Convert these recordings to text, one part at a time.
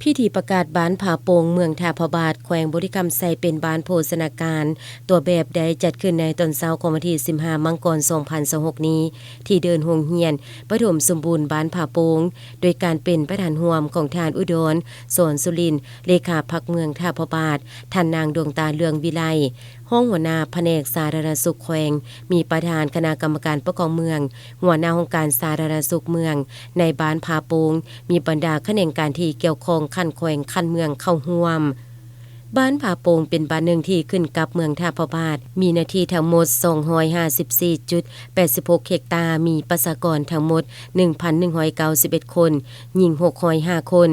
ພິທີປະກາດບ້ານຜາໂປ່ງ ເມືອງທ່າພະບາດ ແຂວງບໍລິຄຳໄຊ ເປັນບ້ານໂພຊະນາການຕົວແບບ ໄດ້ຈັດຂຶ້ນໃນຕອນເຊົ້າຂອງວັນທີສິບຫ້າ ມັງກອນ ສອງພັນຊາວຫົກນີ້ ທີ່ເດີ່ນໂຮງຮຽນປະຖົມສົມບູນບ້ານຜາໂປ່ງ ໂດຍການເປັນປະທານຮ່ວມຂອງທ່ານ ອຸດອນ ສອນສຸລິນ ເລຂາພັກເມືອງທ່າພະບາດ, ທ່ານນາງ ດວງຕາ ເລື່ອງວິໄລ ຮອງຫົວໜ້າພະແນກສາທາລະນະສຸກແຂວງ, ມີປະທານຄະນະກຳມະການປົກຄອງເມືອງ, ຫົວໜ້າຫ້ອງການສາທາລະນະສຸກເມືອງ ໃນບ້ານຜາໂປ່ງ, ມີບັນດາຂະແໜງການທີ່ກ່ຽວຂ້ອງຂັ້ນແຂວງ, ຂັ້ນເມືອງເຂົ້າຮ່ວມ. ບ້ານຜາໂປ່ງເປັນບ້ານໜຶ່ງທີ່ຂຶ້ນກັບເມືອງທ່າພະບາດ, ມີເນື້ອທີ່ທັງໝົດ ສອງຮ້ອຍຫ້າສິບສີ່ຈຸດແປດສິບຫົກເຮັກຕາ, ມີປະຊາກອນທັງໝົດ ໜຶ່ງພັນໜຶ່ງຮ້ອຍເກົ້າສິບເອັດຄົນ, ຍິງ ຫົກຮ້ອຍຫ້າຄົນ.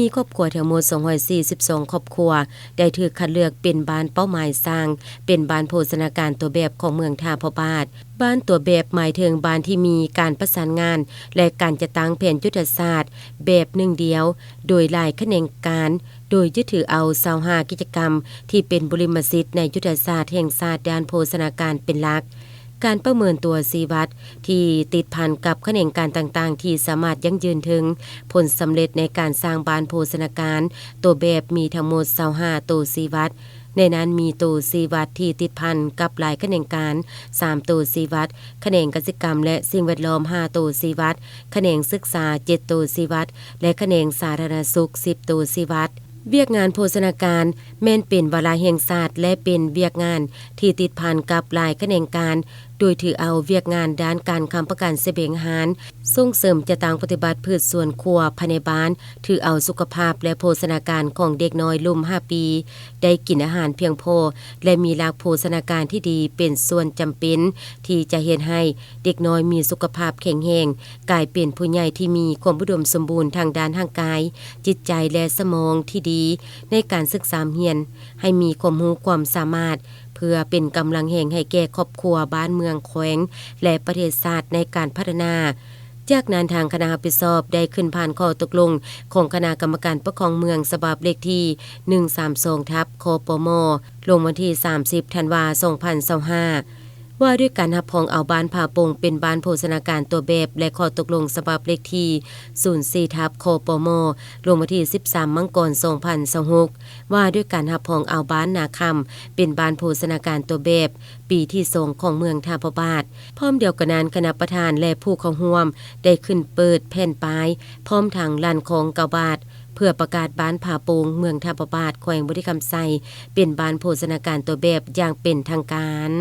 ມີຄອບຄົວທັງໝົດ ສອງຮ້ອຍສີ່ສິບສອງຄອບຄົວ ໄດ້ຖືກຄັດເລືອກເປັນບ້ານເປົ້າໝາຍສ້າງ ເປັນບ້ານໂພຊະນາການຕົວແບບຂອງເມືອງທ່າພະບາດ. ບ້ານຕົວແບບໝາຍເຖິງບ້ານທີ່ມີການປະສານງານ ແລະ ການຈັດຕັ້ງແຜນຍຸດທະສາດແບບໜຶ່ງດຽວ ໂດຍຫຼາຍຂະແໜງການ, ໂດຍຍຶດຖືເອົາຊາວຫ້າກິດຈະກຳທີ່ເປັນບຸລິມະສິດໃນຍຸດທະສາດແຫ່ງຊາດດ້ານໂພຊະນາການເປັນຫຼັກ. ການປະເມີນຕົວຊີ້ວັດທີ່ຕິດພັນກັບຂະແໜງການຕ່າງໆ ທີ່ສາມາດຢັ້ງຢືນເຖິງຜົນສຳເລັດໃນການສ້າງບ້ານໂພຊະນາການຕົວແບບມີທັງໝົດຊາວຫ້າໂຕຊີ້ວັດ. ໃນນັ້ນມີໂຕຊີ້ວັດທີ່ຕິດພັນກັບຫຼາຍຂະແໜງການ ສາມໂຕຊີ້ວັດ, ຂະແໜງກະສິກຳ ແລະ ສິ່ງແວດລ້ອມ ຫ້າໂຕຊີ້ວັດ, ຂະແໜງສຶກສາ ເຈັດໂຕຊີ້ວັດ ແລະ ຂະແໜງສາທາລະນະສຸກ ສິບໂຕຊີ້ວັດ. ວຽກງານໂພຊະນາການແມ່ນເປັນວາລະແຫ່ງຊາດ ແລະ ເປັນວຽກງານທີ່ຕິດພັນກັບຫຼາຍຂະແໜງການ, ໂດຍຖືເອົາວຽກງານດ້ານການຄ້ຳປະກັນສະບຽງອາຫານ, ສົ່ງເສີມຈັດຕັ້ງປະຕິບັດພືດສວນຄົວພາຍໃນບ້ານ, ຖືເອົາສຸຂະພາບ ແລະ ໂພຊະນາການຂອງເດັກນ້ອຍລຸ່ມຫ້າປີ ໄດ້ກິນອາຫານພຽງພໍ ແລະ ມີຫຼັກໂພຊະນາການທີ່ດີເປັນສ່ວນຈຳເປັນທີ່ຈະເຮັດໃຫ້ເດັກນ້ອຍມີສຸຂະພາບແຂງແຮງ, ກາຍເປັນຜູ້ໃຫຍ່ທີ່ມີຄວາມອຸດົມສົມບູນທາງດ້ານຮ່າງກາຍ, ຈິດໃຈ ແລະ ສະໝອງທີ່ດີໃນການສຶກສາຮຽນ, ໃຫ້ມີຄວາມຮູ້ຄວາມສາມາດ ເພື່ອເປັນກຳລັງແຮງໃຫ້ແກ່ຄອບຄົວ, ບ້ານເມືອງ, ແຂວງ ແລະ ປະເທດຊາດໃນການພັດທະນາ. ຈາກນັ້ນທາງຄະນະຮັບຜິດຊອບໄດ້ຂຶ້ນຜ່ານຂໍ້ຕົກລົງຂອງຄະນະກຳມະການປົກຄອງເມືອງ ສະບັບເລກທີໜຶ່ງສາມສອງ ທັບ ຄປມ ລົງວັນທີສາມສິບ ທັນວາ ສອງພັນຊາວຫ້າ ວ່າດ້ວຍການຮັບຮອງເອົາບ້ານຜາໂປ່ງເປັນບ້ານໂພຊະນາການຕົວແບບ ແລະ ຂໍ້ຕົກລົງສະບັບເລກທີສູນສີ່ ທັບ ຄປມ ລົງວັນທີສິບສາມ ມັງກອນ ສອງພັນຊາວຫົກ ວ່າດ້ວຍການຮັບຮອງເອົາບ້ານນາຄຳເປັນບ້ານໂພຊະນາການຕົວແບບ ປີທີສອງຂອງເມືອງທ່າພະບາດ. ພ້ອມດຽວກັນນັ້ນ, ຄະນະປະທານ ແລະ ຜູ້ເຂົ້າຮ່ວມໄດ້ຂຶ້ນເປີດແຜ່ນປ້າຍ ພ້ອມທັງລັ່ນຄ້ອງເກົ້າບາດ ເພື່ອປະກາດບ້ານຜາໂປ່ງ ເມືອງທ່າພະບາດ ແຂວງບໍລິຄຳໄຊ ເປັນບ້ານໂພຊະນາການຕົວແບບຢ່າງເປັນທາງການ.